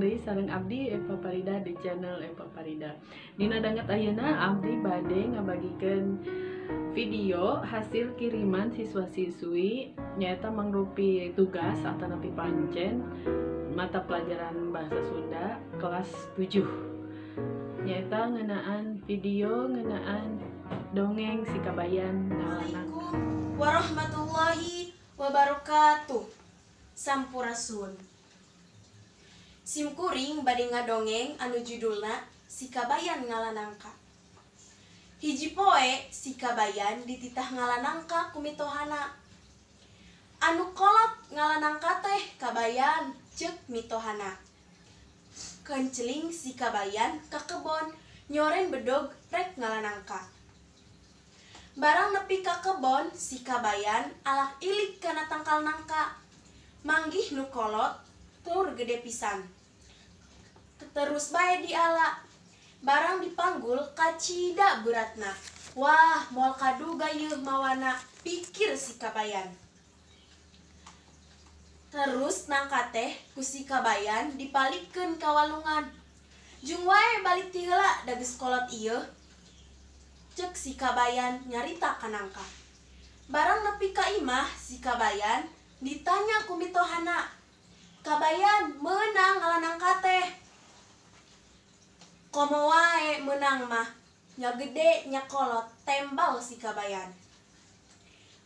Tepang deui sareng abdi Eva Farida di channel Eva Farida. Dina danget ayeuna abdi bade ngabagikeun video hasil kiriman siswa-siswi, nyaeta mangrupi tugas atanapi pancen mata pelajaran bahasa Sunda kelas 7, nyaeta ngeunaan video ngeunaan dongeng Si Kabayan Ngala Nangka. Assalamualaikum warahmatullahi wabarakatuh. Sampurasun. Simkuring bade ngadongeng anu judulna Si Kabayan Ngala Nangka. Hiji poe si Kabayan dititah ngala nangka ku mitohana. "Anu kolot ngala nangka teh, Kabayan," ceuk mitohana. Kenceling si Kabayan ka kebon nyoren bedog rek ngala nangka. Barang nepi ka kebon, si Kabayan alak ilik kana tangkal nangka. Manggih nu kolot tur gede pisan. Terus bae diala. Barang dipanggul, kacida beratna. "Wah, moal kaduga yeuh mawana," pikir si Kabayan. Terus nangka teh ku si Kabayan dipalidkeun ka walungan. "Jung wae balik ti heula, da geus kolot ieu," ceuk si Kabayan nyarita ka nangka. Barang nepi ka imah, si Kabayan ditanya ku mitohana, "Kabayan, meunang ngala nangka teh?" "Komo wae meunang mah, nya gede nya kolot," tembal si Kabayan.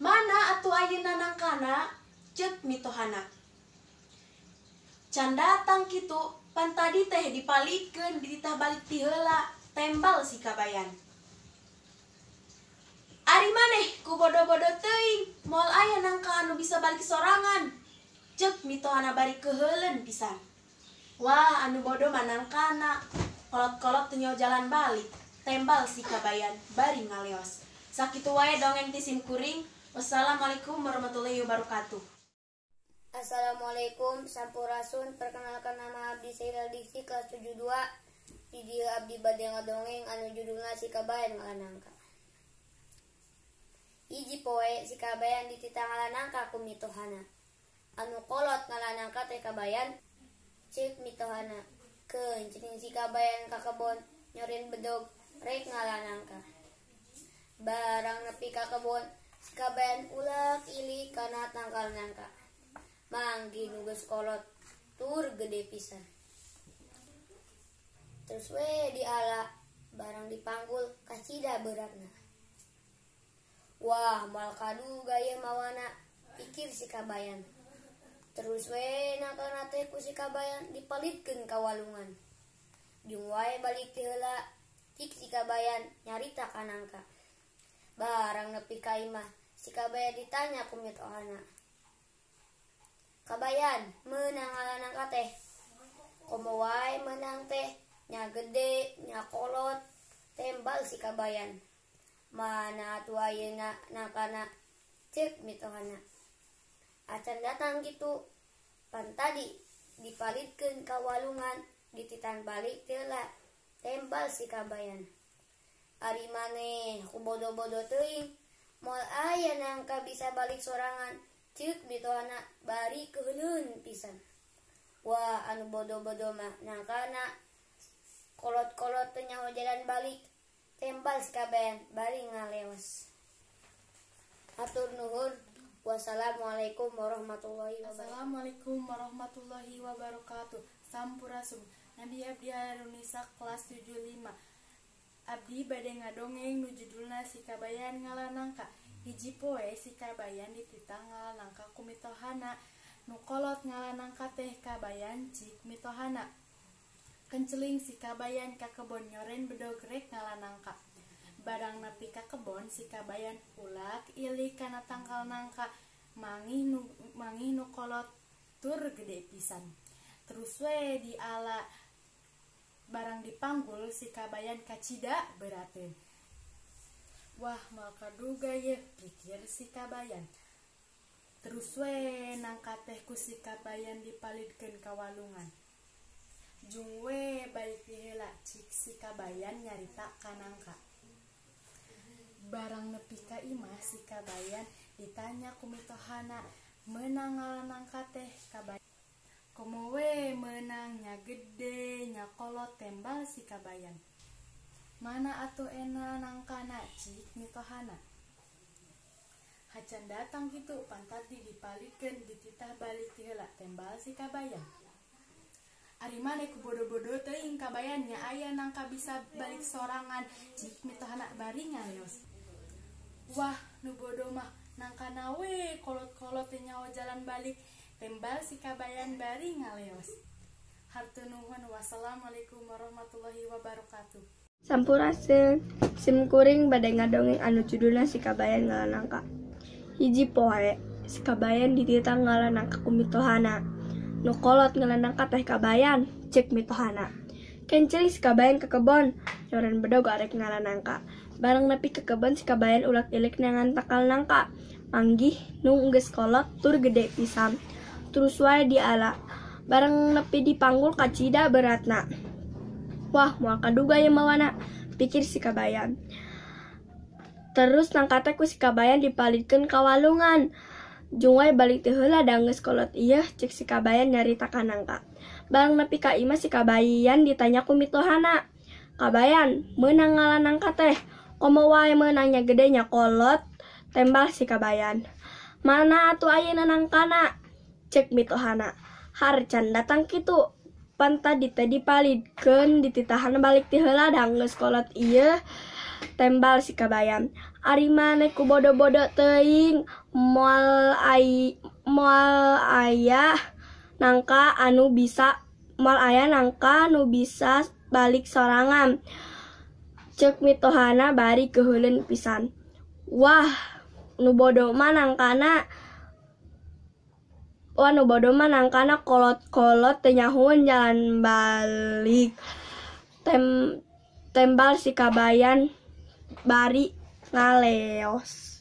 "Mana atuh ayeuna nangkana?" ceuk mitohana. "Can datang kitu, pan tadi teh dipalidkeun, dititah balik ti heula," tembal si Kabayan. "Ari maneh ku bodo-bodo teuing, moal aya nangka anu bisa balik sorangan," ceuk mitohana bari keuheuleun pisan. "Wah, anu bodo mah nangkana, kolot-kolot teu nyaho jalan balik," tembal si Kabayan bari ngaleos. Sakitu wae dongeng ti simkuring. Wassalamualaikum warahmatullahi wabarakatuh. Assalamualaikum, sampurasun. Perkenalkan, nama abdi Sailal Diksi, kelas 72. Di dieu abdi bade ngadongeng anu judulna Si Kabayan Ngala Nangka. Hiji poe si Kabayan dititah ngala nangka ku mitohana. "Anu kolot ngala nangka teh, Kabayan," ceuk mitohana. Keuncening si Kabayan ka kebon nyorin bedog rek ngala nangka. Barang nepi ka kebon, si Kabayan ulak ilik kana tangkal nangka. Manggih nu geus kolot tur gede pisan. Terus we diala, barang dipanggul kacida beratna. "Wah, moal kaduga ieu mawana," pikir si Kabayan. Terus we nangkana teh ku si Kabayan dipalidkeun ka walungan. "Jung wae balik ti heula," cik si Kabayan nyarita ka nangka. Barang nepi ka imah, si Kabayan ditanya ku mitohana, "Kabayan, meunang ngala nangka teh?" "Komo wae meunang teh, nya gede nya kolot," tembal si Kabayan. "Mana atuh ayeuna nangkana?" ceuk mitohana. "Acan datang kitu, pan tadi dipalidkeun ka walungan, dititah balik ti heula," tembal si Kabayan. "Ari maneh ku bodo-bodo teuing, moal aya nangka bisa balik sorangan," ceuk mitohana bari keuheuleun pisan. "Wah, anu bodo-bodo mah nangkana, kolot-kolot teu nyaho jalan balik," tembal si Kabayan bari ngaleos. Hatur nuhun. Wassalamualaikum warahmatullahi wabarakatuh. Assalamualaikum warahmatullahi wabarakatuh. Sampurasun. Nami abdi Harunisa, kelas 75. Abdi bade ngadongeng nu judulna Si Kabayan Ngala Nangka. Hiji poe si Kabayan dititah ngala nangka ku mitohana. "Nu kolot ngala nangka teh, Kabayan," cik mitohana. Kenceling si Kabayan ka kebon nyoren bedog rek ngala nangka. Barang nepi ka kebon, si Kabayan ulak ilik kana tangkal nangka. Manggih nu kolot tur gede pisan. Terus we diala, barang dipanggul si Kabayan kacida berateun. "Wah, moal kaduga yeuh," pikir si Kabayan. Terus we nangka teh ku si Kabayan dipalidkeun ka walungan. "Jung we balik ti heula," cik si Kabayan nyarita ka nangka. Barang nepi ka imah, si Kabayan ditanya ku mitohana, "Meunang ngala nangka teh, Kabayan?" Komo we meunang nya gede nya kolot tembal si kabayan. Mana atuh ena nangkana cik mitohana. Hacan datang kitu pantati dipalikeun dititah balik ti heula tembal si kabayan. Ari maneh ku bodo-bodo teuing kabayan nya aya nangka bisa balik sorangan cik mitohana bari ngaleos. Wah, nu bodo mah nangkana we kolot-kolot teu nyaho jalan balik tembal si kabayan bari ngaleos. Hatur nuhun, wassalamualaikum warahmatullahi wabarakatuh. Sampurasun, sim kuring bade ngadongeng anu judulna Si Kabayan Ngala Nangka. Hiji poe, si kabayan dititah ngala nangka ku mitohana. Nu kolot ngala nangka teh kabayan, cek mitohana. Kencring si kabayan ke kebon, nyoran bedog arek ngala nangka. Bareng nepi ke kebon si kabayan ulak-ilik neangan takal nangka. Manggih nu geus kolot tur gede pisan. Terus wae diala. Bareng nepi dipanggul kacida beratna. Wah, moal kaduga ieu mawana, pikir si kabayan. Terus nangka teh ku si kabayan dipalidkeun ka walungan. Jung wae balik teu heula da geus kolot ieu, cek si kabayan nyarita ka nangka. Bareng nepi ka imah si kabayan ditanya ku mitohana. Kabayan, meunang ngala nangka teh, komo wae meunangnya gede nya kolot, tembal si kabayan. Mana atuh ayeuna nangkana? Cek mitohana. Harcan datang kitu. Pan tadi teh dipalidkeun dititahan balik ti heula da geus kolot ieu, tembal si kabayan. Ari maneh ku bodo-bodo teuing moal aya nangka anu bisa moal aya nangka nu bisa balik sorangan. Cek mitohana bari keuheuleun pisan. Wah, nu bodo mah nangkana Wah, nu bodo mah nangkana kolot-kolot teu nyahoeun jalan balik. Tembal si kabayan bari ngaleos.